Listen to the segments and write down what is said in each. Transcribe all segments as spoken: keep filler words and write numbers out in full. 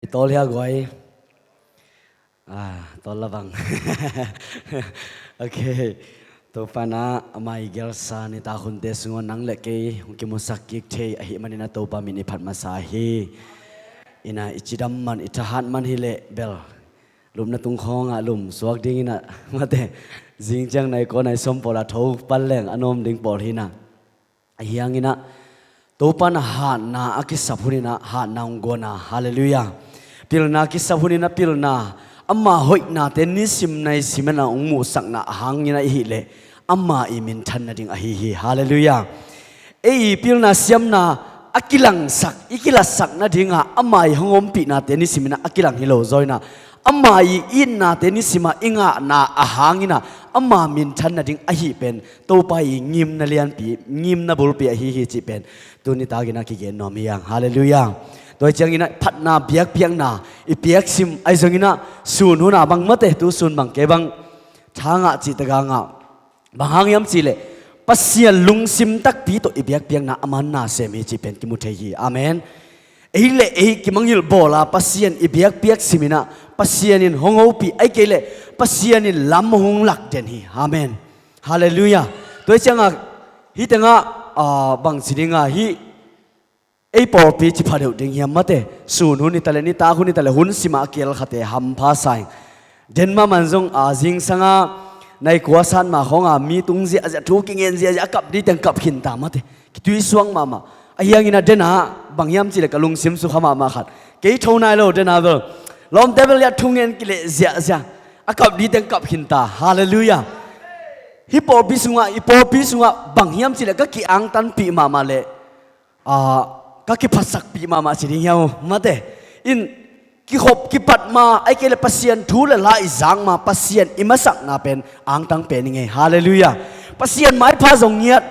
I tawl hia guai? Ah, tawl la bang. Ok. Topa in a mai gelsa nitak hunte sungah nang le kei hong kimusak kik thei ahih manin a Topa min i phat masa hi. Ina i cidam man, i thahat man hi leh bel lupna tung khawngah lum suak dingin a mate zing ciang nai kua nai sawm pawl a tho pan leng a nawm ding pawl hi na. Ahi hangin a Topa in a hatna a kisap hunin a hatna hong guan a. Halleluiah. Pilna kisap hunin a pilna, ama hoihnate nisim naisim in a hong muhsakna a hangin a i hih leh ama i minthan nading ahi hi. Halleluiah. Ei i pilna siamna a kilangsak, i kilatsak nadinga ama i hong ompihnate nisimin a kilang hi lo zaw in a, ama i itnate nisimah i ngahna a hangin a ama minthan nading ahi pen Topa i ngimna lianpi, ngimna bulpi ahi hi cih pen tuni takin a kigen nuam hi hang. Halleluiah. Tua hi ciangin a phatna biakpiakna i piaksim ahi zongin a sun hun a bang mate, tu sun bang kei bang tha ngah cih tak a ngah. Bang hang hiam cih leh Pasian lungsim takpi tawh i biakpiakna a man na sem hi cih pen kimu thei hi. Amen. Ei le ei kimangngilh bawl a Pasian i biakpiak simin a Pasian in hong hopih, ahih kei leh Pasian in lam hong lak den hi. Amen. Halleluiah. Tua hi ciangah hih tengah, ah, bang ci ding a hih ei pawlpi ci pha deuh ding hiam mate, sun hun hi ta leh, nitak hun hi ta leh, hun simah a kial khate hampha sa ing. Den mahmah in zong a zingsang a nai kua sat mah khawng a mi tung ziahziah, thu kingen ziahziah, a kap ding teng kap khin ta mate. Kitui suak mahmah. Ahi hangin a den a bang hiam cih leh ka lungsim sukha mahmah khat. Kei tho nai lo den a bel lawmte bel a thu ngen kileh ziahziah, a kap ding teng kap khin ta. Halleluiah. Hih pawlpi sungah, i pawlpi sungah bang hiam cih leh ka ki-angtanpih mahmah leh, ah, ka kiphatsakpih mahmah ci ding hiam uh mate. In kikhop kipat ma, ahih kei leh Pasian thu le la i zak ma, Pasian i masakna pen angtang pen i ngei. Halleluiah. Pasian maipha zong ngiat,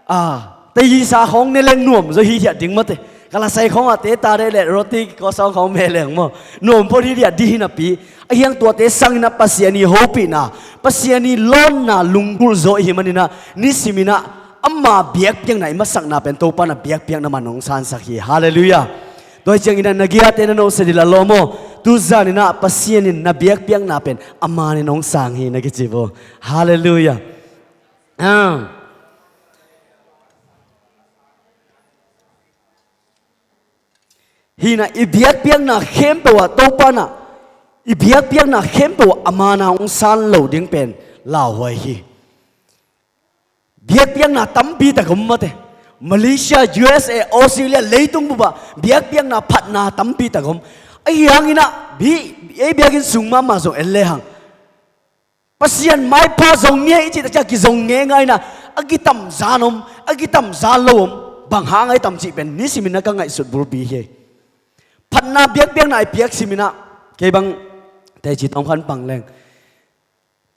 ah, tei hisa khawng ne leng nuam zaw hi hiat ding mate. Ka lasai khawng a te ta deh leh roti kosong khawng meh leng maw, nuam phot hi hiat ding hi napi, ahi hang tuate sangin a Pasian i hopihna, Pasian i lawnna lunggulh zaw i hih manin a nisimin a ama biakpiakna i masakna pen Topa in a biakpiakna man hong sansak hi. Halleluiah. Tua hi ciangin a na giate na nohse dih la lawm aw. Tuzan in a Pasian in na biakpiakna pen a man in hong sang hi na kici bo. Halleluiah. Ah. Hi na i biakpiakna khempeuh ah Topa in a i biakpiakna khempeuh ah a man a hong san lo ding pen lauhuai hi. Biakpiakna tampi tak om mate. Malaysia, U S A, Australia, leitung bup ah biakpiakna phatna tampi tak om. Ahi hangin a, hih ei biakinn sung mahmah zong en lehang Pasian maipha zong ni ei cih tak ciang kizong ngeingai in a, a kitamzan om, a kitamzan lo om. Bang hang a i tam cih pen nisimin a ka ngaihsut bulpi hi. Phatna biakpiakna i piak simin a, kei bang teci tawm khan pang leng.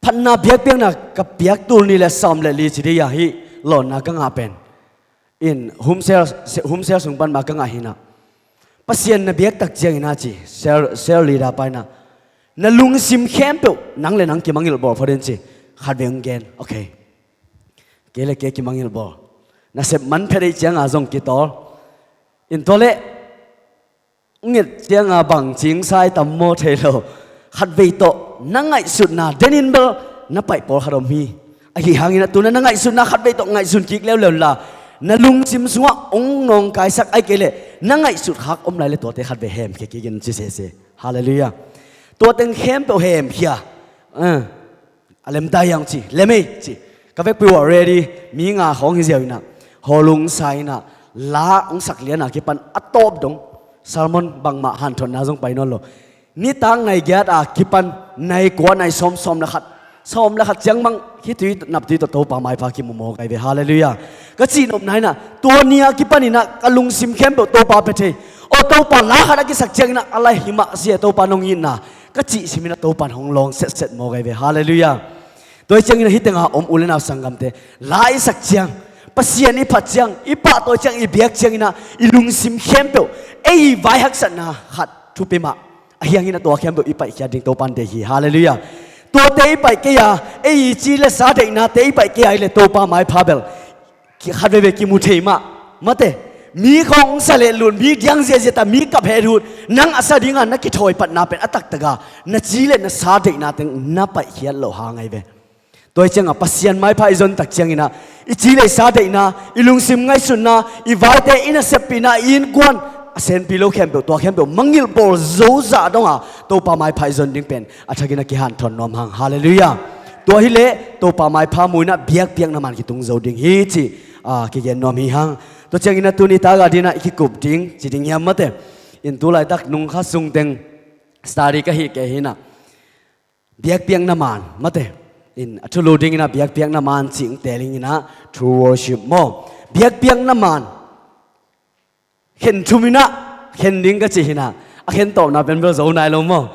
Phatna biakpiakna ka piak tul nih le sawm le li ci dih a hih lawnna ka ngah pen. In home cell, home cell sung pan mah ka ngah hi na. Pasian na biak tak ciangin a ci, cell, cell leader pa in a, na lungsim khempeuh nang le nang kimangngilh bawl phot in ci. Khat vei hong gen, ok. Kei le kei kimangngilh bawl. Nasep man phet ei ciang a zong kitawl. In tua leh nget ciang a bang cingsa i tam maw thei lo. Khat vei tawh na ngaihsutna den in bel na paih pawlkhat om hi. Ahi hangin a tu in a na ngaihsutna khat vei tawh ngaihsun kik leuleu la, na lungsim sungah hong nawngkaisak ahih kei leh na ngaihsut khak om lai leh tuate khat vei hemkhia kik in ci sese. Halleluiah. Tua teng khempeuh hemkhia. Ah. A lem ta hiang ci, lem ei ci. Ka vekpi uh a ready, mi nga khawng hi ziau in a, hawlung sa in a, la hong sak lian a kipan a tawp dong, sermon bangmah hanthotna zong pai nawn lo. Nitak nai giat a kipan nai kua nai sawm, sawm le khat, sawm le khat ciang bang hih tui naptui tawh Topa maipha kimu mawk ai ve. Halleluiah. Ka cihnopna in a, tua ni a kipan in a ka lungsim khempeuh Topa pia thei. Aw Topa, la khat a kisak ciangin a, a lai hi mah sia Topa nong itna ka cih simin a Topa in hong lawng setset mawk ai ve. Halleluiah. Tua hi ciangin a hih teng a om u le nau sanggamte, la i sak ciang, Pasian i phat ciang, i pahtawi ciang, i biak ciangin a i lungsim khempeuh ei i vai haksatna khat thupi mah ahi hangin a tua khempeuh i paihkhiat ding Topa in deih hi. Halleluiah. Tuate i paih kei a, ei i ci le sa deihnate i paih kei a i le Topa maipha bel khat veivei kimu thei mah. Mate, Mi khawng sa leh lut, mi diang ziahziah ta, mi kap het hut, nang a sa dinga na kithawi patna pen a taktak a na ci le na sa deihna teng na paihkhiat loh hang ahi ve. Tua hi cianga Pasian maipha i zon tak ciangina i ci le i sa deihna, i lungsim ngaihsutna, i vaite i naseppihna, i innkuan, a senpi lo khempeuh, tua khempeuh mangngilh bawl zozah donga Topa maipha i zon ding pen a thakin a kihanthawn nuam hang. Halleluiah. Tua hileh Topa maipha muina biakpiakna man kitung zo ding hi ci, a, kigen nuam hi hang. Tua ciangina tuni taka dina i kikup ding ci ding hiam mate. In tu laitak nung kha sungteng study ka hi kei hina. Biakpiakna man mate. In a thulu dingina biakpiakna man cih tel ingina true worship maw. Biakpiakna man khen thuminah khen ding ka cih hina. A khen tawpna pen bel zo nai lo maw.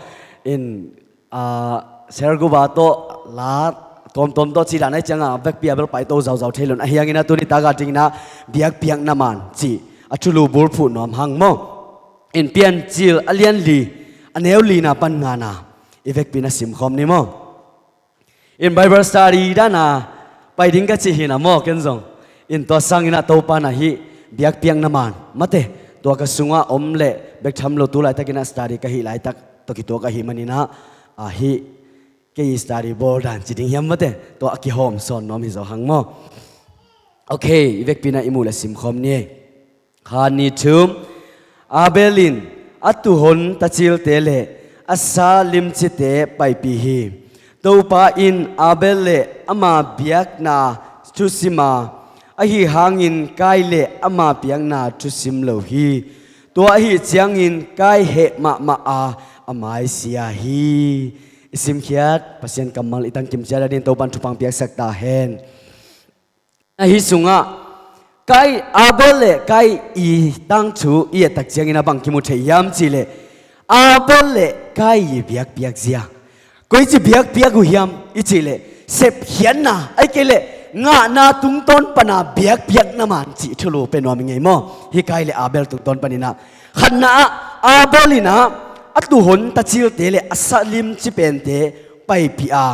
In, a, serguba tawh la tuamtuam tawh cih dan ahi cianga vekpi a bel paito zauzau thei lo in, ahi hangina tuni taka dingina biakpiakna man cih a thulu bulphuh nuam hang maw. In Piancil a lian li a neu lina pan ngana i vekpi na simkhawm ni maw. In Bible study dana pai ding ka cih hina maw ken zong. In tua sangina Topa na hih biakpiakna man mate, tua ka sunga om le bek tham lo tu laitakinah study ka hih laitak tawh kituak ahih maninah, a, hih kei study bawl dan ci ding hiam mate, tua a kihawm sawn nuam hi zo hang maw. Ok, i vekpina i muh le simkhawm ni ei. Kha ni thum. Abel in a tuhon tacilte le a sa limcite paipih hi. Topa in Abel le ama biakna thusima, ahi hangin Kai le ama biakna thusim lo hi. Tua ahi ciangin Kai heh mahmah a, a maisia hi. I simkhiat Pasian kammal i tangkim ciat a din Topan thupha piaksak ta hen. Ahi sungah Kai, Abel le Kai i tangthu i ettak ciangin a bang kimu thei hiam cihleh, Abel le Kai i biakpiak zia. Koici biakpiak uh hiam i cihleh, sepkhiatna, ahih kei leh ngahna tungtawn pana biakpiakna man cih thulu pe nuam i ngei maw. Hih Kai le Abel tungtawn paninah, khatna ah Abel inah a tuhon tacilte le a sa limci pente paipih a,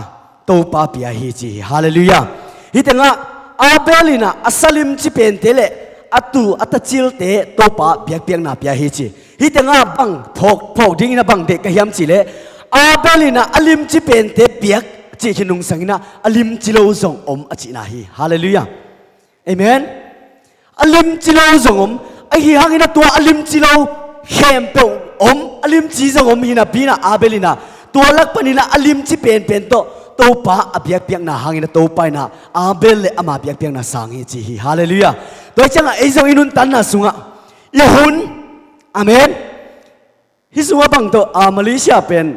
Topa pia hi ci hi. Halleluiah. Hih tengah Abel inah a sa limci pente le a tu a tacilte Topa biakpiakna pia hi ci. Hih tengah bang phawk, phawk dingin a bang deih ka hiam cihleh, Abel inah a limci pente biak cih khinung sanginah a limci lo zong om a cihna hi. Halleluiah. Amen. A limci lo zong om, ahi hangin a tua a limci lo khempeuh om, a limci zong om hinapinah Abel inah tua lak paninah a limci penpen tawh Topa a biakpiakna hangin a Topa inah Abel le ama biakpiakna sang hi ci hi. Halleluiah. Tua hi ciangah ei zong i nuntanna sungah i hun. Amen. Hih sungah bang tawh, a, Malaysia pen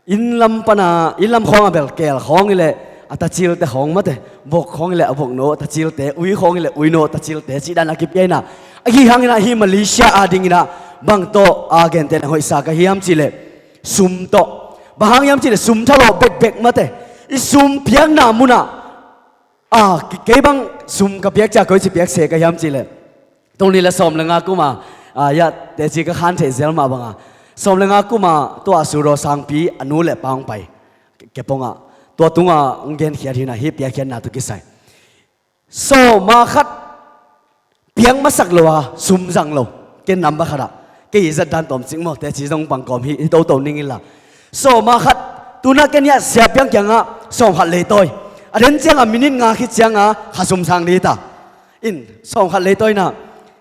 inn lam pana, inn lam khawng a bel keel khawng hileh a tacilte khawng mate, vok khawng hileh a vokno a tacilte, ui khawng hileh uino a tacilte cih dan a kipia inah, ahi hangin ah hih Malaysia a dinginah bang tawh a gentehna hoihsa ka hiam cihleh, sum tawh. Bang hang hiam cihleh sum thalawh bekbek mate, i sum piakna munah, a, kei bang sum ka piak cia koici piak se ka hiam cihleh, tuni le sawm le nga kuma, a, ya, teci ka khan theih zel mah banga, sawm le nga kuma tua Suro Sangpi a nu le pa hong pai kepongah, tua tunga hong genkhiat hinah hih piakkhiatna tawh kisai. Sawma khat piak masak lo a sum zang lo. Ken namba khatah kei i zat dan tawmcik maw, teci zong pangkawm hi, hi toto ning inla. Sawma khat, tunah ken hiah Sia Piang kiangah sawm khat leitawi. A den ciangah minit nga khit ciangah kha sum sang dita. In sawm khat leitawi inah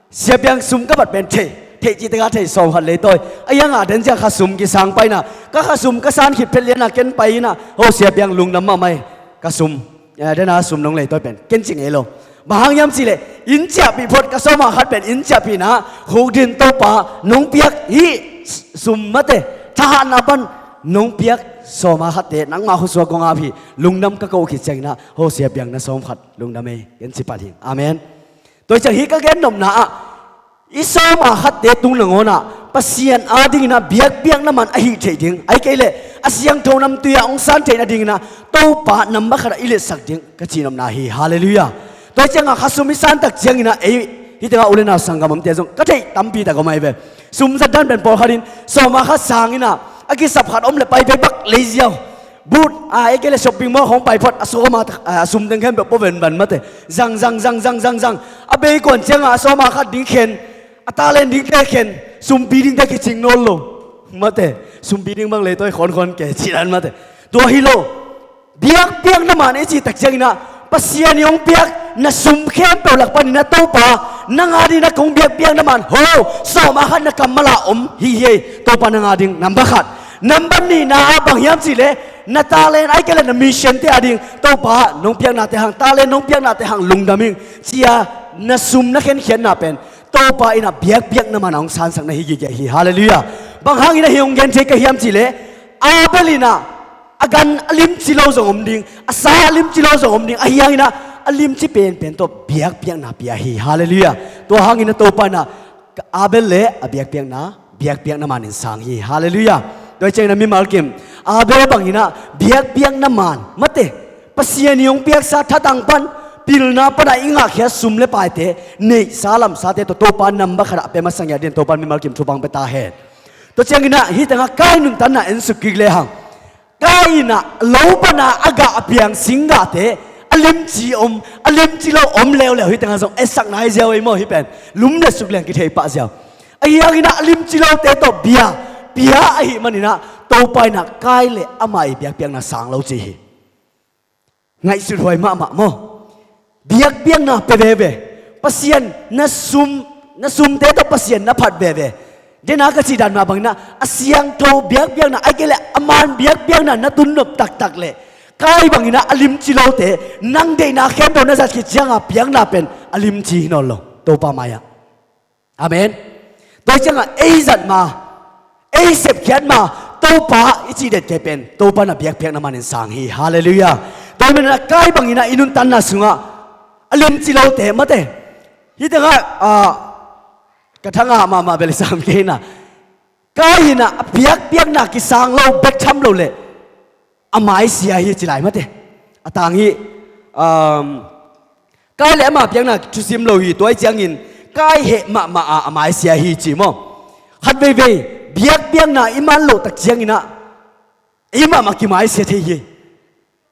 Sia Piang sum ka bat pen thei, thei cih teka thei sawm khat leitawi. A iangah a den ciang kha sum kisang pai inah, ka kha sum ka san khit phet lianah ken pai inah, ho Sia Piang lungdam mahmah hi, ka sum, eh, dena sum nong leitawi pen ken ci ngei lo. Bang hang hiam cihleh inn ciahpih phot, ka sawma khat pen inn ciahpih inah, khukdin Topa nong piak hih sum mate, thahatna pan nong piak sawma khatte nangmah khusuak kong ap hi, lungdam ka ko khit cianginah, ho Sia Piang na sawm khat lungdam ei, ken ci pat hi. Amen. Tua hi ciang hih ka gennopna ah i sawma khatte tung nangawnah Pasian a dinginah biakpiakna man a hih theih ding, ahih kei leh a siangtho namtui ah hong san theih nadinginah Topa namba khatah i letsak ding ka cihnopna hi. Halleluiah. Tua hi ciangah kha sum i santak cianginah ei hih tengah u le nau sanggam omte zong ka theih tampi tak om ahi ve. Sum zat dan pen pawlkhat in sawma khat sanginah a kisap khat om le pai vei bak leiziau. But, a, ei kei le shopping mall khawng pai phot, a sawma, a, a sum teng khempeuh pua venvan mate. Zang, zang, zang, zang, zang, zang. A bei kuan ciangah a sawma khat ding khen. A talent dingte khen, sumpi dingte kicing nawn lo. Mate, sumpi ding bang leitawi khawnkhon ke cih dan mate. Tua hi lo. Biakpiakna man i cih tak ciangin ah, Pasian i hong piak na sum khempeuh lak panin ah Topa, nang a dingin ah kong biakpiakna man, ho, sawm a khat na kammal ah om hi hi ei, Topa nang a ding, number khat. Number nihna ah bang hiam cih leh, na talent ahih kei leh na mission te a ding, Topa, nong piaknate hang, talent nong piaknate hang lungdam ing, ci-a na sum na khenkhiatna pen Topa in ah biakpiakna man ah hong sansak na hi gige hi. Halleluiah. Bang hangin ah hih hong gen thei ka hiam cih leh, Abel in ah a gan a limci lo zong om ding, a sa a limci lo zong om ding, ahi hangin ah a limci penpen tawh biakpiakna pia hi. Halleluiah. Tua hangin ah Topa in ah Abel le a biakpiakna, biakpiakna man in sang hi. Halleluiah. Tua ciangin ah mimal kim, Abel bangin ah biakpiakna man, mate, Pasian i hong piaksa thatang pan, pilna pan ah i ngahkhia sum le paite, neihsa lamsate tawh Topa number khat ah pia masa ngiat dingin Topa in mimal kim thupha hong pia ta hen. Tua ciangin ah hih tengah Kain nuntakna en suk kik lehang, Kain in ah lo pan a a gah a piang singgahte, a limci om, a limci lo om leuleu, hih tengah zong etsak nai ziau ei maw, hih pen lum le suk liang kithei pah ziau. Ahi hangin ah a limci lote tawh bia pia ahih manin ah Topa in ah Kain le amah i biakpiakna sang lo ci hi. Ngaihsut huai mahmah maw. Biakpiakna pia veve. Pasian na sum, na sumte tawh Pasian na phat veve. Dena ka cih dan mah bangin ah a siangtho biakpiakna, ahih kei leh a man biakpiakna na tunnop taktak leh, Kain bangin ah a limci lote, nang deihna khempeuh na zat khit cianga piakna pen a limci hi nawn lo Topa mai-ah. Amen. Tua hi ciangah ei zat ma, ei sepkhiat ma, Topa i cih det kei pen Topa na biakpiakna manin sang hi. Halleluiah. Tua hi manin ah Kain bangin ah i nuntakna sungah a limci lote, mate, hih tengah, ah, ka thangah mahmah bel i sam kei in ah, Kain in ah a biakpiakna kisang lo bek tham lo leh a maisia hi ci lai, mate. A tang hi, um, Kain le amah piakna thusim lo hi, tua hi ciangin Kain heh mahmah a a maisia hi ci maw. Khat veivei biakpiakna i man loh tak ciangin ah ei mahmah kimaisia thei hi.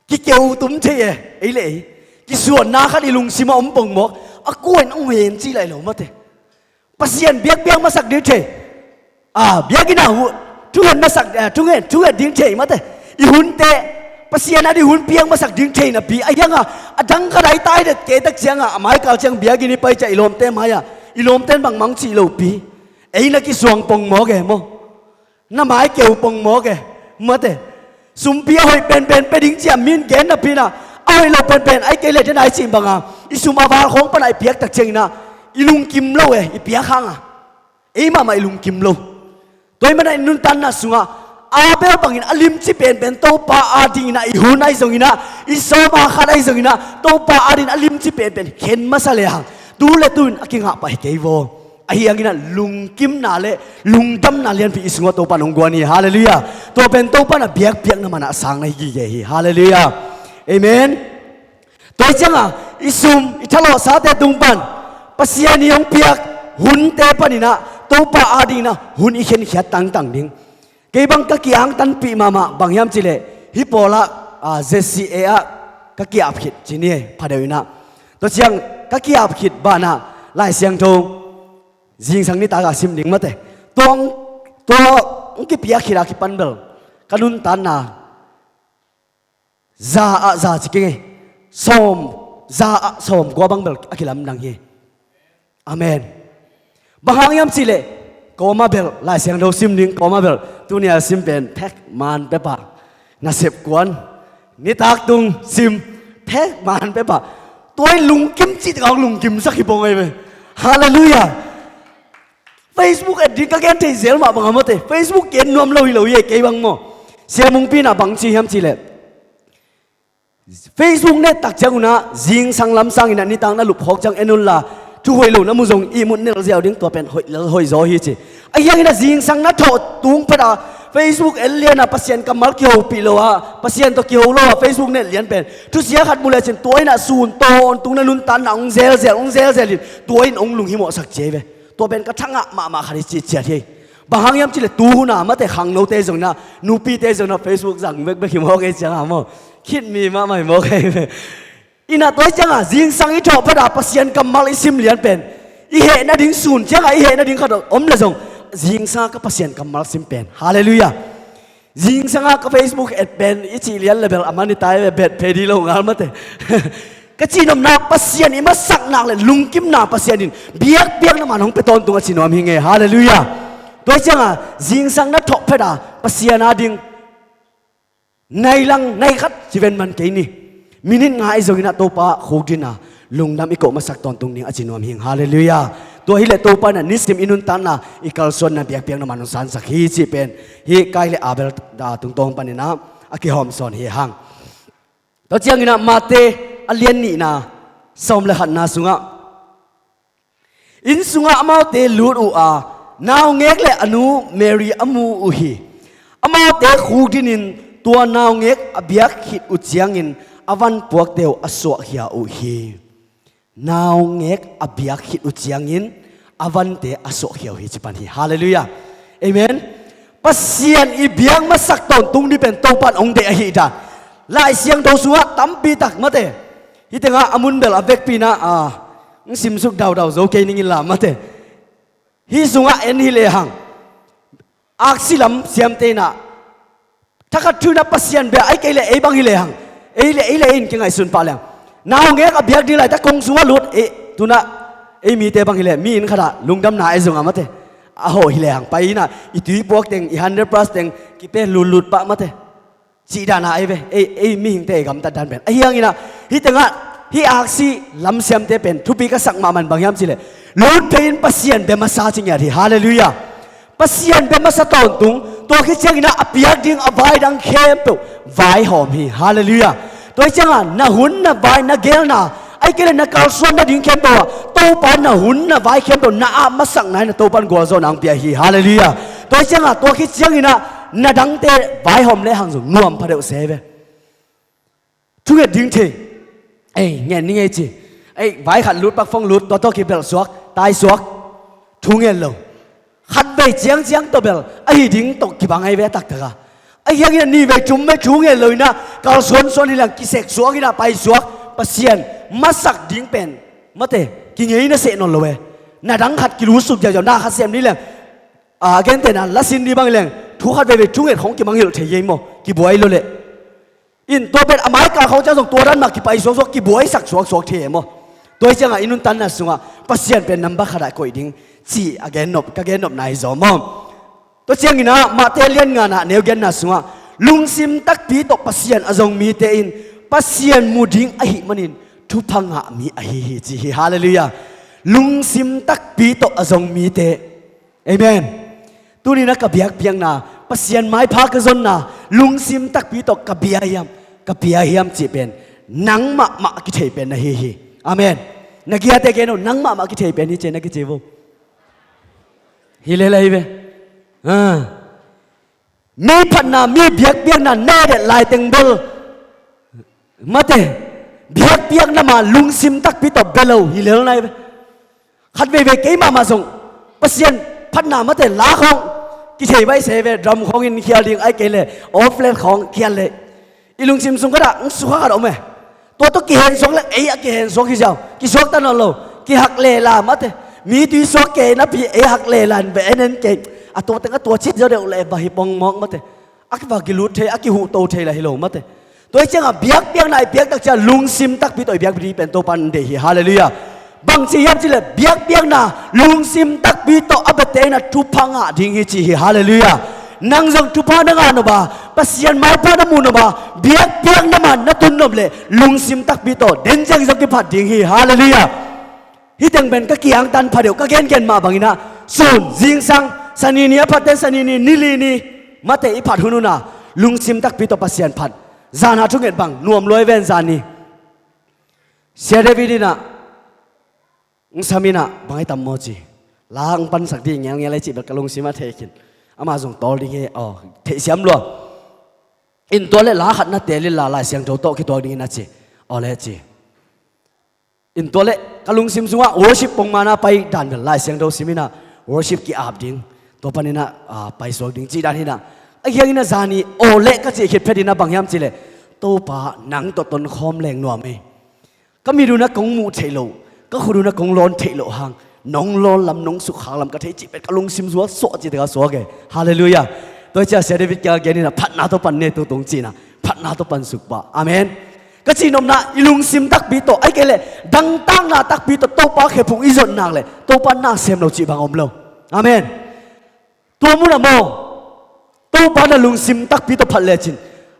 Kikeu tum thei e, ei le ei. Kisuanna khat i lungsimah om pongmawk, a kua in hong hen cih lai lo, mate. Pasian biakpiak masak ding thei. Ah, biakinn ah hu, thungen masak, eh, thungen, thungen ding thei, mate. I hunte Pasian a ding hun piak masak ding thei napi, ahi hangah a dang khat a i tai det kei tak ciangah, a maikal ciang biakinn i pai ciah i lawmte mai-ah, i lawmte in bangmah hong cih lopi, ei na kisuang pongmawk e maw. Na mai keu pongmawk e, mate. Sumpi a hoih penpen pia ding ci-a mi in gen napi in ah, a hoih lo penpen, ahih kei leh dena i cih banga i sum a val khawng pan a i piak tak ciangin ah i lungkim lo e, i piak hangah ei mahmah i lungkim lo. Tua hi manin ah i nuntakna sungah Abel bangin a limci penpen Topa a dingin ah i hun ahi zongin ah, i sawm a khat ahi zongin ah, Topa a dingin a limci penpen khen masa lehang, tu le tu in a kingah pah hi kei vaw. Ahi hangin ah lungkimna le lungdamna lianpi i sungah Topa in hong guan hi. Halleluiah. Tua pen Topa na biakpiakna man ah a sang na hi gige hi. Halleluiah. Amen. Tua hi ciangah i sum, i thalawhsate tung pan Pasian i hong piak hunte panin ah Topa a dingin ah hun i khenkhiat tangtang ding. Kei bang ka ki-angtanpih mahmah bang hiam cih leh, hih pawlah, ah, Z C A ah ka ki-ap khit ci ni e, phadeuh in ah. Tua ciang ka ki-ap khit banah Lai Siangtho zingsang nitak a sim ding, mate. Tua hong, tua hong kipiak khit a kipan bel ka nuntakna za ah za ci keng e, sawm, za ah sawmkua bang bel a kilamdang hi. Amen. Bang hang hiam cih leh, kawma bel, Lai Siangtho sim ding kawma bel, tuni a sim pen phek man pia pah. Nasep kuan, nitak tung sim, phek man pia pah. Tua in lungkim cih tak a hong lungkimsak hi pong ahi ve. Halleluiah. Facebook et ding ka gen thei zel mah bang a, mate. Facebook ki-et nuam lo hi lo hi e, kei bang maw. Sia Mungpi in ah bang ci hiam cih leh, Facebook net tak ciang un ah zingsang lam sangin ah nitak na lup khawk ciang en un la, thu hoih lo na mu zong ihmut nelh ziau ding, tua pen hoih lel hoih zaw hi ci. Ahi hangin ah zingsang na thawh tung phet a Facebook en lian a Pasian kammal kihopih lo a, Pasian tawh kiho lo a Facebook net lian pen thusia khat mu lecin tua in ah sun tawntung na nuntakna hong zelzel, hong zelzel in tua in hong lunghimawhsak ci hi ve. Tua pen ka thangah mahmah khat hi ci ciat hi. Bang hang hiam cih leh tu hun a, mate, khangnote zong in ah, nupite zong in ah Facebook zang bekbek hi mawk ei ciang a maw. Khitmi mahmah hi mawk ei ve. In ah tua hi ciang a zingsang i thawh phet a Pasian kammal i sim lian pen I heh nading sun ciangah i heh nading khat om le zong, zingsangah ka Pasian kammal sim pen. Halleluiah. Zingsangah ka Facebook et pen i cih lian le bel a man i tai ve, bet phei dih lo ngal mate. Ka cihnopna Pasian i masak nak le lungkimna Pasian in biakpiakna man hong pia tawntung a ci nuam hi ngei. Halleluiah. Tua hi ciangah zingsang na thawh phet a Pasian ading nai lang nai khat ci ven man kei ni. Minit nga i zongin ah Topa khukdin a lungdam i koh masak tawntung ding a ci nuam hing. Halleluiah. Tua hileh Topa in ah nisim i nuntakna i kalsuanna biakpiakna man hong sansak hi cih pen hih Kain le Abel tungtawn panin ah a kihawm sawn hi hang. Tua ciangin ah Mate a lian nihna sawm le khatna sungah, inn sungah amaute lut uh a, naungek le a nu Mary a mu uh hi. Amaute khukdinin tua naungek a biak khit uh ciangin a van puakte uh a suahkhia uh hi. Naungek a biak khit uh ciangin a vante a suahkhia uh hi ci pan hi. Halleluiah. Amen. Pasian i biak masak tawntung ding pen Topa in hong deih ahi dan Lai Siangtho sungah tampi tak mate. Hih tengah a mun bel a vekpi in ah, ah, ng simsuk daudau zo kei ning in la mate. Hih sungah en hi lehang, aksi lam siamte in ah, thakhat thu in ah Pasian bia ai kei leh ei bang hi lehang, ei le ei le ei in kingaihsun pah lehang, naungek a biak ding laitak kong sungah lut, ei, tu in ah ei mite bang hi leh mi inn khat ah lungdamna ei zong a mate, a hawh hi lehang pai in ah i tui puak teng, i hundred plus teng kipia lutlut pah mate. Cih dan a ei ve, ei, ei mihingte ei gamtat dan pen. Ahi hangin ah, hih tengah, hih aksi lamsiamte pen thupi ka sak mahmah in bang hiam cih leh, lut phei in Pasian bia masa ci ngiat hi. Halleluiah. Pasian bia masa tawntung, tua khit ciangin ah a piak ding a vai dang khempeuh vaihawm hi. Halleluiah. Tua hi ciangah na hun, na vai, na geelna, ahih kei leh na kalsuan nading khempeuh ah Topa na hun, na vai khempeuh na ap masakna in ah Topa in gualzawhna hong pia hi. Halleluiah. Tua hi ciangah tua khit ciangin ah na dangte vaihawm lehang zong nuam pha deuh se ve. Thunget ding thei. Ei, ngen ni ngei ci. Ei, vai khat lut, pak phone lut, tua tawh kibelh suak, tai suak. Thunget lo. Khatvei ciangciang tawh bel ahi ding tawh kibang ahi ve taktak a. Ahi hangin ah nihvei thumvei thunget lo in ah kalsuansuan hi leng kisek suak in ah pai suak. Pasian masak ding pen mate, kingei na seh nawn lo e. Na dang khat kilusuk ziauziau, na khat sem ni leng, a, a gentehna lasin ni bang leng thu khat veivei thunget khong kimangngilh thei hi ei maw? Kibuai lo leh. In tua pen a maikal khong ciang zong tua dan mah kipai suaksuak, kibuaisak suaksuak thei e maw? Tua hi ciangah i nuntakna sungah Pasian pen number khat ah koih ding cih a gennop, ka gennopna hi zaw maw? Tua ciangin ah Mate lian ngana neu genna sungah lungsim takpi tawh Pasian a zong mite in Pasian mu ding ahih manin thupha ngah mi ahi hi ci hi. Halleluiah. Lungsim takpi tawh a zong mite. Amen. Tuni in ah ka biakpiakna, Pasian maipha ka zonna, lungsim takpi tawh ka bia hiam, ka bia hiam cih pen nang mahmah kithei pen na hi hi. Amen. Na giate gen o, nang mahmah kithei pen hi ci e na kici vo. Hi lel ahi ve. Ah. Mi phatna, mi biakpiakna na et laiteng bel mate, biakpiakna mah lungsim takpi tawh bia lo hi lel na hi ve. Khat veivei kei mahmah zong Pasian phatna mate la khawng kithei baih se ve, drum khawng in khial ding ahih kei leh, offlet khawng khial leh. I lungsim sung khat ah hong sukha khat om e. Tua tawh kihen suak leh ei a kihen suak hi ziau, kisuak ta nawn lo. Kihak lela mate, mi tui suak kei napi ei hak lela in ve en en kei. A tua teng a tua cit zaw deuh leh va hi pong mawk mate. A kiva kilut thei, a kihuhto thei lah hi lo mate. Tua hi ciangah biakpiakna i piak tak ciang lungsim takpi tawh i biak ding pen Topa in deih hi. Halleluiah. Bangci hiam cih leh biakpiakna lungsim takpi tawh a biate in ah thupha ngah ding hi ci hi. Halleluiah. Nang zong thupha na ngah nop a, Pasian maipha na muh nop a, biakpiakna mah na tun nop leh lungsim takpi tawh den ciang zong kiphat ding hi. Halleluiah. Hih teng pen ka kiangtan pha deuh, ka gengen mah bangin ah sun, zingsang, Sani ni a phatte, Sani ni, nili ni mate i phat hun hun ah lungsim takpi tawh Pasian phat. Zan a thunget bang nuam lua i ven zan ni. Sia David in ah, ng sam in ah, bang ai tam maw ci. La ang pansak ding ngelngel ai ci bel ka lungsim a thei khin. Amah zong tawl ding hi, aw, theihsiam lua. In tua leh la khat na teel in la, Lai Siangtho tawh kituak dingin a ci. Aw le ci. In tua leh ka lungsim sungah worship pongmana pai dan bel Lai Siangtho sim in ah worship ki-ap ding. Tua panin ah, ah, paisuak ding cih dan hi in ah. Ahi hangin ah zani aw leh ka cih khit phetin ah bang hiam cih leh, Topa nang tawh tonkhawm leng nuam ei. Ka mit un ah kong muh theih loh, ka khut un ah kong lawn theih loh hang Nong lawn lam, nong sukkhak lam ka thei cih pen ka lungsim zual suak cih teh ka suak e. Halleluiah. Tua hi ciang Sia David kiang a gen in ah, phatna tawh pan ne tu tung ci-in ah, phatna tawh pan suk pah. Amen. Ka cihnopna, i lungsim takpi tawh, ahih kei leh dangtakna takpi tawh Topa khephung i zon nak leh Topa nasem lo cih bang om lo. Amen. Tua mun ah maw, Topa na lungsim takpi tawh phat lecin,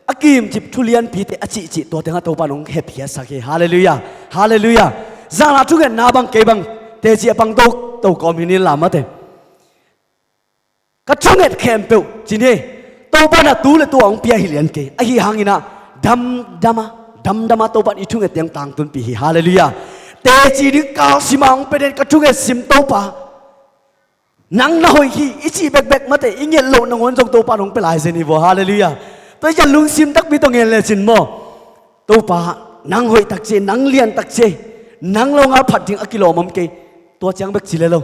a kimcip thu lianpite a cihcih tua tengah Topa in hong hepkhiatsak hi. Halleluiah. Halleluiah. Zan a thungetna bang kei bang teci a pang to, to kawm hi ni lam mate. Ka thunget khempeuh ci ni. Topa in tu le tu a hong pia hi lian kei. Ahi hangin ah damdam a, damdam a Topa in i thunget teng tangtunpih hi. Halleluiah. Teci ding kalsim a hong pia den ka thungetsim Topa. Nang na hoih hi, i cih bekbek mate, i nget loh nangawn zong Topa in hong pia lai zen hi vaw. Halleluiah. Tua hi ciang lungsim takpi tawh ngen lecin maw, Topa, nang hoih takci, nang lian takci, nang longal phat ding a kilawm om kei. Tua ciang bek ci le lo.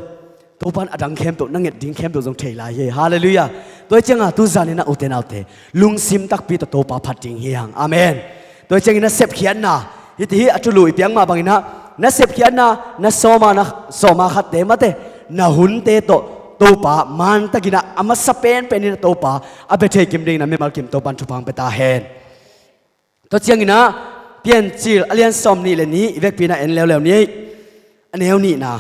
Topa in a dang khempeuh, na nget ding khempeuh zong thei lai hi. Halleluiah. Tua hi ciang a tu zan in ah ute naute, lungsim takpi tawh Topa phat ding hi hang. Amen. Tua hi ciangin na sepkhiatna, hih ti hi a thulu i piak mah bangin ah, na sepkhiatna, na sawm a, na sawm a khatte mate, na hunte tawh Topa mantakin ah a masa penpen in ah Topa a bia thei kim dingin ah mimal kim Topa in thupha hong pia ta hen. Tua ciangin ah Piancil a lian sawm nih le nih i vekpi in ah en leuleu ni. A neu nihna.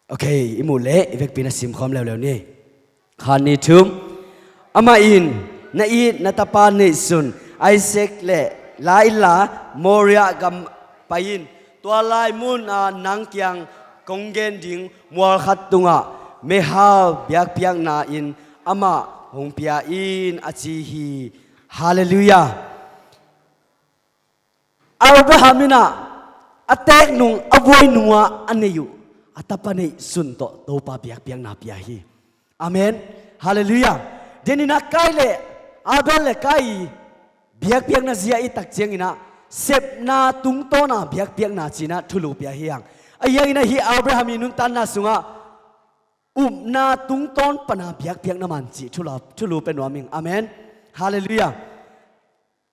Ok, i muh leh i vekpi in ah simkhawm leuleu ni. Khat, nih, thum. Amah in, na it na tapa neihsun Isaac le la inla Moriah gam pai in. Tua lai mun a nang kiang kong gen ding mual khat tungah meihal biakpiakna in amah hong pia in, a ci hi. Halleluiah. Abraham in ah a teek nung, a buai nung ah a neih uh a tapa neihsun tawh Topa biakpiakna pia hi. Amen. Halleluiah. Denin ah Kain le Abel le Kain biakpiakna zia i tak ciangin ah sepna tungtawn a biakpiakna ci-in ah thulu pia hi hang. Ahi hangin ah hih Abraham i nuntakna sungah upna tungtawn pan a biakpiakna man cih thulu, thulu pia nuam ing. Amen. Halleluiah.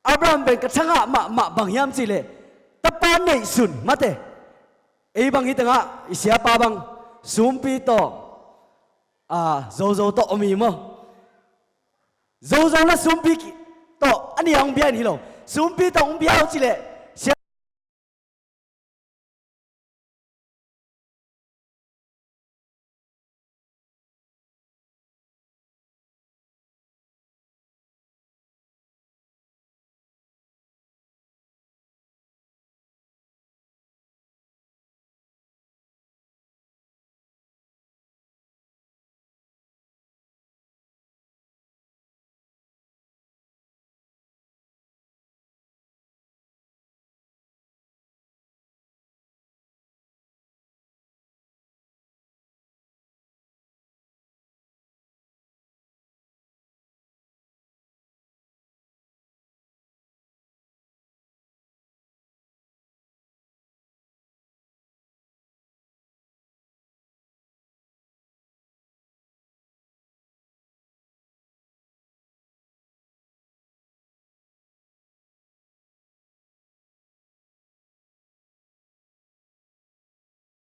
Abraham pen ka thangah mahmah bang hiam cih leh tapa neihsun mate. Ei bang hi tengah i siapa bang sumpi tawh, a, zozo tawh om hi maw. Zozo na sumpi ki-, tawh a nih a hong bia in hi lo. Sumpi tawh hong bia uh cih leh sia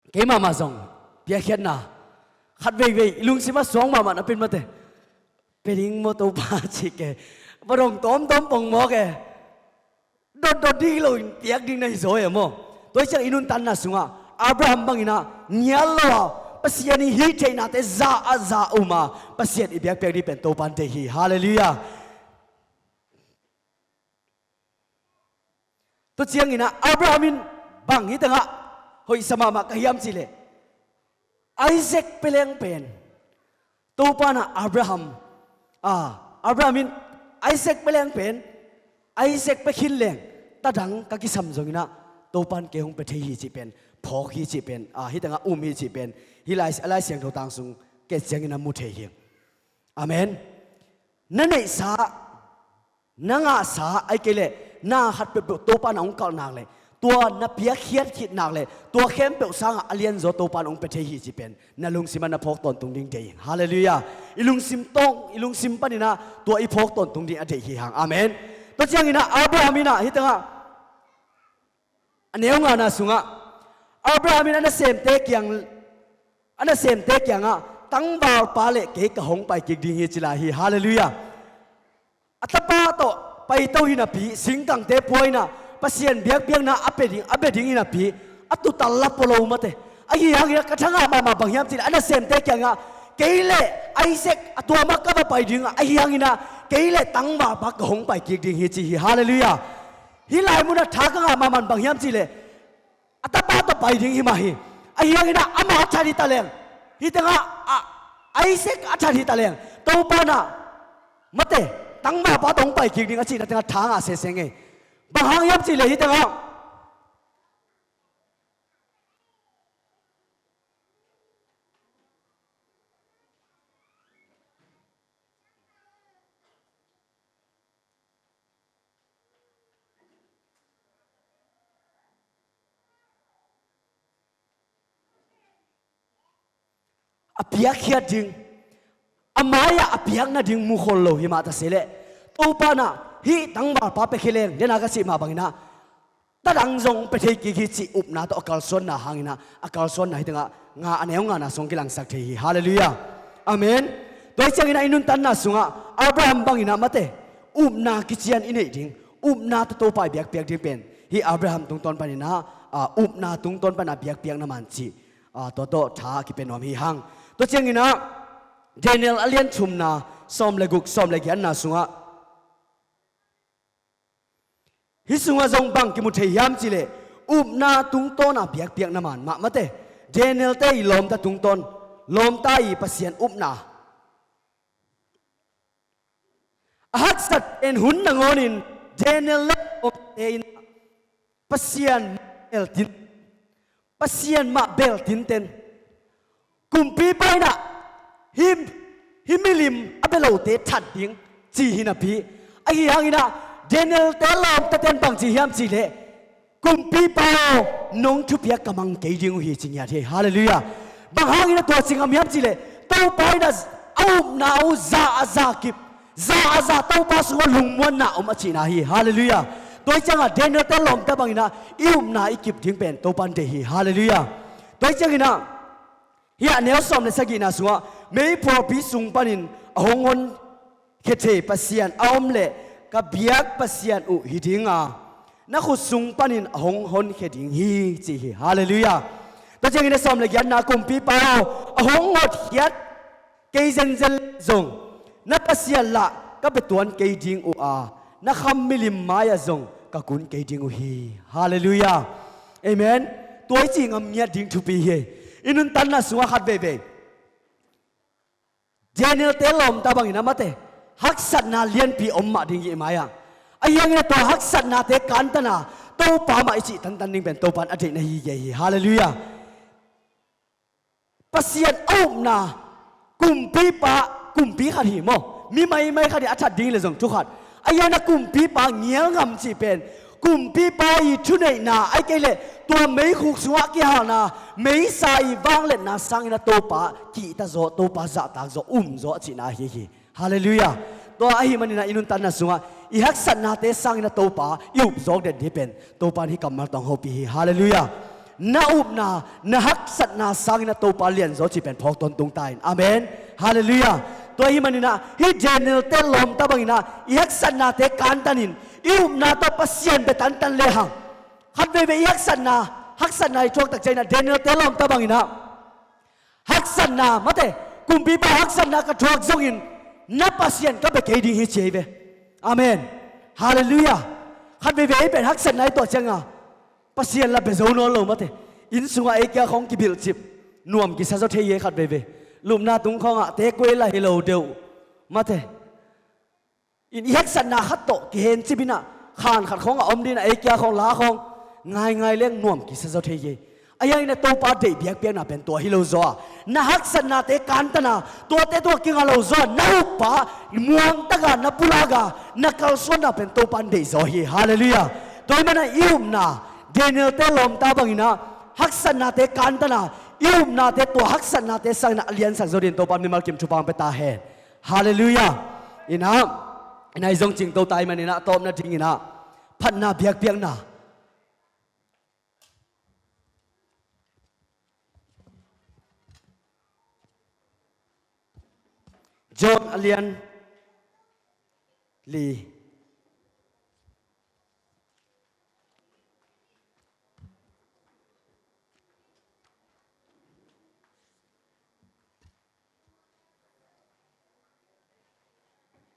Keimah mah zong piakkhiatna khat veivei i lungsim ah suang mahmah na pen mate. Pia ding maw Topa ci ke. Vadong tawmtawm pong mawk e. Dotdot ding hi lo in piak ding na hi zaw e maw. Tua hi ciang i nuntakna sungah Abraham bangin ah ngial lo a, Pasian i hih theihnate za a za um a, Pasian i biakpiak ding pen Topa in deih hi. Halleluiah. Tua ciangin ah Abraham in bang hi tangah hoihsa mahmah ka hiam cih leh Isaac pia leng pen Topa in ah Abraham, a, Abraham in Isaac pia leng pen, Isaac pia khin leng tadang ka kisam zongin ah Topa in kei hong pia thei hi cih pen, phawk hi cih pen, a, hi tangah um hi cih pen, hih lai, a Lai Siangtho tang sung ket ciangin ah mu thei hi. Amen. Na neihsa, na ngahsa, ahih kei leh na khat peuhpeuh Topa in ah hong kalh nak leh Tua na piakkhiat khit nak le tua khempeuh sangah a lianzaw Topa in hong pia thei hi cih pen na lungsim ah na phawk tawntung ding deih ing. Halleluiah. I lungsim tawng, i lungsim panin ah tua i phawk tawntung ding a deih hi hang. Amen. Tua ciangin ah Abraham in ah hih tengah a neu ngana sungah Abraham in a nasemte kiang, a nasemte kiangah tangvalpa le kei ka hong pai kik ding hi ci lai hi. Halleluiah. A tapa tawh paito hi napi, singkangte pua in ah Pasian biakpiakna a pia ding, a bia ding hi napi, a tutal la pua lo mate. Ahi hangin ah ka thangah mahmah bang hiam cih leh a nasemte kiangah kei le Isaac a tuam ah ka va pai ding a, ahi hangin ah kei le tangvalpa ka hong pai kik ding hi ci hi. Halleluiah. Hih lai munah tha ka ngah mahmah bang hiam cih leh a tapa tawh pai ding hi mah hi. Ahi hangin ah amah a that hi ta leng, hih tengah a, Isaac a that hi ta leng, Topa in ah mate, tangvalpa tawh hong pai kik ding a cihna tengah tha ngah sese ngei. Bang hang hiam cih leh hih tengah a piakkhiat ding, a mai-ah a piak nading mukhol lo hi mah ta se leh, Topa in ah hih tangvalpa pia khin leng, lian a ka cih mah bangin ah tadang zong pia thei kik hi cih upna tawh a kalsuanna hangin ah, a kalsuanna hih tengah nga a neu ngana sung kilangsak thei hi. Halleluiah. Amen. Tua hi ciangin ah i nuntakna sungah Abraham bangin ah mate, upna kician i neih ding, upna tawh Topa i biakpiak ding pen hih Abraham tungtawn panin ah, a, upna tungtawn panin ah biakpiakna man cih, a, tua tawh tha a kipia nuam hi hang. Tua ciangin ah Daniel a lian thumna sawm le guk, sawm le giatna sungah, hih sungah zong bang kimu thei hiam cih leh, upna tungtawn a biakpiakna man mah mate, Daniel-te i lawmta tungtawn, lawmta i Pasian upna. A haksat pen hun nangawnin Daniel le lawmte in Pasian mah beltin, Pasian mah beltinten, kumpipa in ah hih, hih milim a bia lote that ding ci hi napi, ahi hangin ah Daniel-te lawmtaten bang ci hiam cih leh, kumpipa aw, nong thupiak ka mang kei ding uh hi ci ngiat hi. Halleluiah. Bang hangin ah tua ci ngam hiam cih leh, Topa in ah a upna uh za a za kip, za a za Topa sungah lungmuanna om a cihna hi. Halleluiah. Tua hi ciangah Daniel-te lawmta bangin ah i upna i kip ding pen Topa in deih hi. Halleluiah. Tua hi ciangin ah hih a neu sawm le sagihna sungah, meiphualpi sung panin a hong honkhia thei Pasian a om leh ka biak Pasian uh hi ding a, na khut sung panin a hong honkhia ding hi ci hi. Halleluiah. Tua ciangin a sawm le giatna, kumpipa aw, a hong hotkhiat kei zenzen zong na Pasian lah ka bia tuan kei ding uh a, na kham milim mai-ah zong ka kun kei ding uh hi. Halleluiah. Amen. Tua i cih ngam ngiat ding thupi hi. I nuntakna sungah khat veivei Daniel-te lawmta bangin ah mate, haksatna lianpi om mah ding hi i mai-ah. Ahi hangin ah tua haksatnate kantan a, Topa mah i cih tantan ding pen Topa in a deihna hi gei hi. Halleluiah. Pasian a upna, kumpipa, kumpi khat hi maw, mi maimai khat hi a that ding le zong thu khat. Ahi hangin ah kumpipa ngial ngam cih pen, kumpipa i thuneihna, ahih kei leh tua meikhuk sungah kihalna, meisa i vangliatna sangin ah Topa kihta zaw, Topa zahtak zaw, um zaw a cihna ahi hi. Halleluiah. Tua ahih manin ah i nuntakna sungah i haksatnate sangin ah Topa i upzawk den ding pen Topa in hih kammal tawh hong hopih hi. Halleluiah. Na upna, na haksatna sangin ah Topa lianzaw cih pen phawk tawntung ta in. Amen. Halleluiah. Tua ahih manin ah hih Daniel-te lawmta bangin ah i haksatnate kantanin i upna tawh Pasian bia tantan lehang, khat veivei i haksatna, haksatna i thuak tak ciangin ah Daniel-te lawmta bangin ah haksatna, mate, kumpipa haksatna ka thuak zongin na Pasian ka bia kei ding hi ci hi ve. Amen. Halleluiah. Khat veivei ei pen haksatna i tuah ciangin Pasian lah bia zo nawn lo, mate. Inn sungah ei kia khawng kibilhcip nuam kisa zaw thei hi ei khat veivei. Lupna tung khawngah tekuei lah hi lo deuh, mate. In i haksatna khat tawh kihencip in ah khan khat khawngah om ding in ah ei kia khawng la khawng ngaingai leng nuam kisa zaw thei hi ei. Ahi hangin ah Topa deih biakpiakna pen tua hi lo zaw a, na haksatnate kantan a, tuate tawh kingah lo zaw a, na uppa muangtak a, na pulak a, na kalsuanna pen Topa in deih zaw hi. Halleluiah. Tua ahih manin ah i upna, Daniel-te lawmta bangin ah haksatnate kantan a, i upnate tua haksatnate sangin ah a liansak zo dingin Topa mimal kim thupha hong pia ta hen. Halleluiah. In ah, in ah i zong cingto ta ahih manin ah a tawpna dingin ah phatna biakpiakna. John a lian li.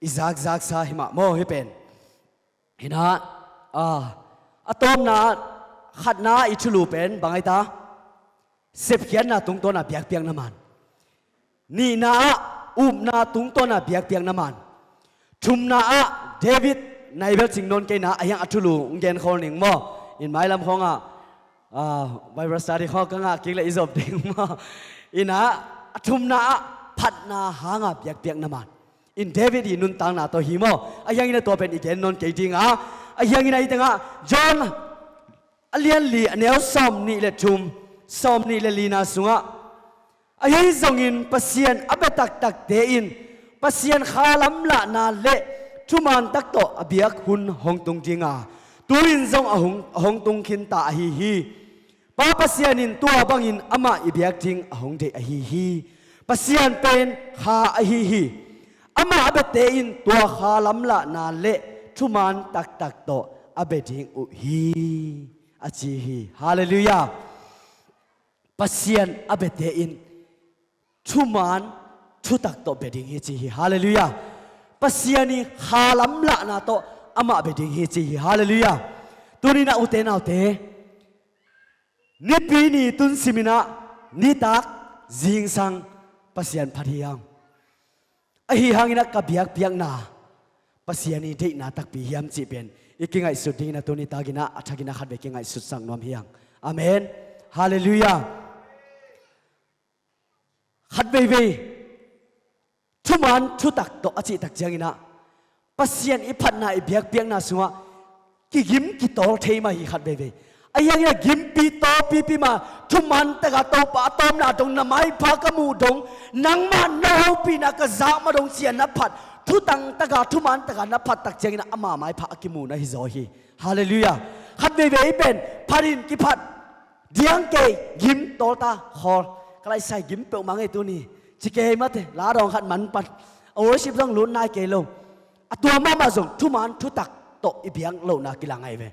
I zakzaksa hi mah maw hih pen? Hi na, a, a tawpna, khatna i thulu pen bang ai ta? Sepkhiatna tungtawn a biakpiakna man. Nihna ah upna tungtawn a biakpiakna man. Thumna ah David, nai bel cing nawn kei na, a hiang a thulu hong gen khol ning maw? In mailam khawngah, a, Bible study khawng ka ngah kik leh i zop ding maw? In ah, a thumna ah phatna hanga biakpiakna man. In David i nuntakna tawh hi maw? A hiangin a tua pen i gen nawn kei ding a, a hiangin a hi tengah John a lian li a neu sawm nih le thum, sawm nih le lina sungah, ahi zongin Pasian a bia taktakte in Pasian kha lamlahna le thuman tak tawh a biak hun hong tung ding a, tu-in zong a hong, a hong tung khin ta ahi hi. Pa Pasian in tua bangin amah i biak ding a hong deih ahi hi. Pasian pen kha ahi hi. Amah a biate in tua kha lamlahna le thuman taktak tawh a bia ding uh hi, a ci hi. Halleluiah. Pasian a biate in thuman thutak tawh bia ding hi ci hi. Halleluiah. Pasian i kha lamlahna tawh amah bia ding hi ci hi. Halleluiah. Tuni-in ah ute naute, Nipi ni tun simin ah nitak zingsang Pasian phat hi hang. Ahi hangin ah ka biakpiakna Pasian i deihna takpi hiam cih pen i kingaihsut dingin ah tuni takin ah a thakin ah khatvei kingaihsutsak nuam hi hang. Amen. Halleluiah. Khat veivei thuman thutak tawh a cih tak ciangin ah Pasian i phatna i biakpiakna sungah kigim kitawl thei mah hi khat veivei. Ahi hangin ah gimpi tawlpipi mah thuman taka Topa a tawpna dong na maipha ka muh dong nangmah na hopihna ka zak mah dong ci-a na phat thutang taka thuman taka na phat tak ciangin ah ama maipha a kimu na hi zaw hi. Halleluiah. Khat veivei pen phat in kiphat diang kei gim tawl ta khawl. Ka laisai gim peuhmah ngei tuni ci kei mate la dawng khat man pan a worship zong lut nai kei lo. A tua mahmah zong thuman thutak tawh i biak lohna kilang ahi ve.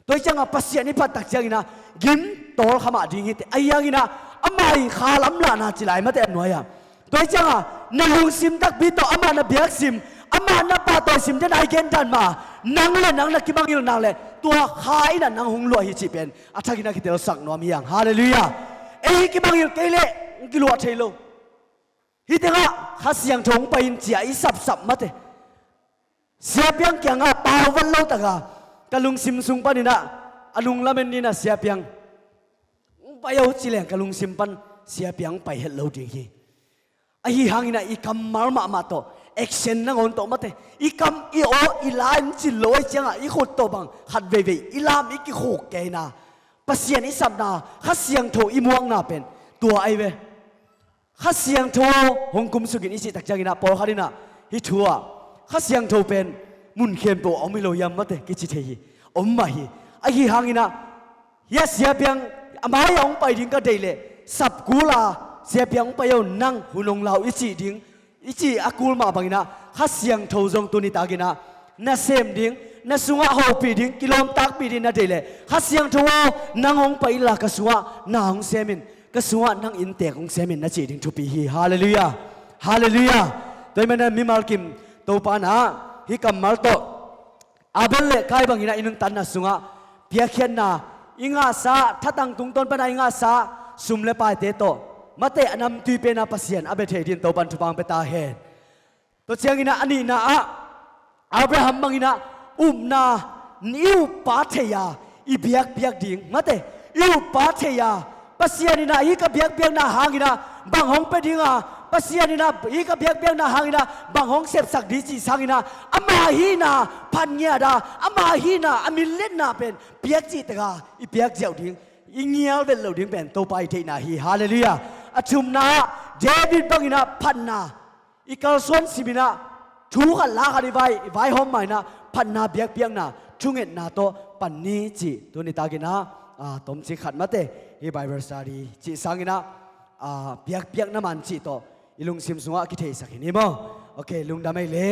Tua hi ciangah Pasian i phat tak ciangin ah gim tawl kha mah ding hi te. Ahi hangin ah ama i kha lamlahna ci lai mate a nuai-ah. Tua hi ciangah na lungsim takpi tawh amah na biaksim, amah na pahtawisim den a i gendan mah nang le nang na kimangil nak leh tua kha in ah nang hong luah hi cih pen a thakin ah kitelsak nuam hi hang. Halleluiah. Ei kimangil kei leh hong kiluah thei lo. Hih tengah Kha Siangtho hong pai in ci-a i sapsap mate. Siapiang kiangah pau vat lo taka ka lungsim sung panin ah a lunglamen ni-in ah Siapiang hong pai o ci leng ka lungsim pan Siapiang hong pai het lo ding hi. Ahi hangin ah i kammal mahmah tawh action nangawn tawh mate i kam i aw i la in cin lo ahi ciangah i khut tawh bang khat veivei i lam i kikhuk kei na Pasian i sapna Kha Siangtho i muakna pen tua ahi ve. Kha Siangtho hong kumsuk in i cih tak ciangin ah pawlkhat in ah hih thu ah Kha Siangtho pen mun khempeuh a om hi lo hiam mate kici thei hi. Om mah hi. Ahi hangin ah hia Siapiang a mai-ah hong pai ding ka deih leh sap kul a Siapiang hong pai o nang hun hong la o i cih ding i cih a kul mah bangin ah Kha Siangtho zong tuni takin ah na sem ding, na sungah hopih ding, kilawmtakpih ding na deih leh Kha Siangtho aw nang hong pai inla ka sungah na hong sem in, ka sungah nang inntek hong sem in na cih ding thupi hi. Halleluiah. Halleluiah. Tua ahih manin ah mimal kim Topa in ah hih kammal tawh Abel le Kain bangin ah i nuntakna sungah piakkhiatna i ngahsa, thatang tungtawn pana i ngahsa sum le paite tawh mate a namtui pen ah Pasian a bia thei dingin Topa in thupha hong pia ta hen. Tua ciangin ah a nihna ah Abraham bangin ah upna i uppa thei-a i biakpiak ding mate i uppa thei-a Pasian in ah hih ka biakpiakna hangin ah bang hong pia ding a Pasian in ah hih ka biakpiakna hangin ah bang hong sepsak ding cih sangin ah ama hihna phat ngiat a, ama hihna a minliatna pen piak cih tak a i piak ziau ding, i ngial vet loh ding pen Topa i theihna hi. Halleluiah. A thumna ah David bangin ah phatna i kalsuan simin ah thu khat la khat i vai, i vaihawm ma-in ah phatna biakpiakna thungetna tawh pan ni cih tuni takin ah, ah, tomcik khat mate hih Bible study cih sangin ah, ah, biakpiakna man cih tawh i lungsim sungah kitheisak hi ni maw. Ok, lungdam ei le.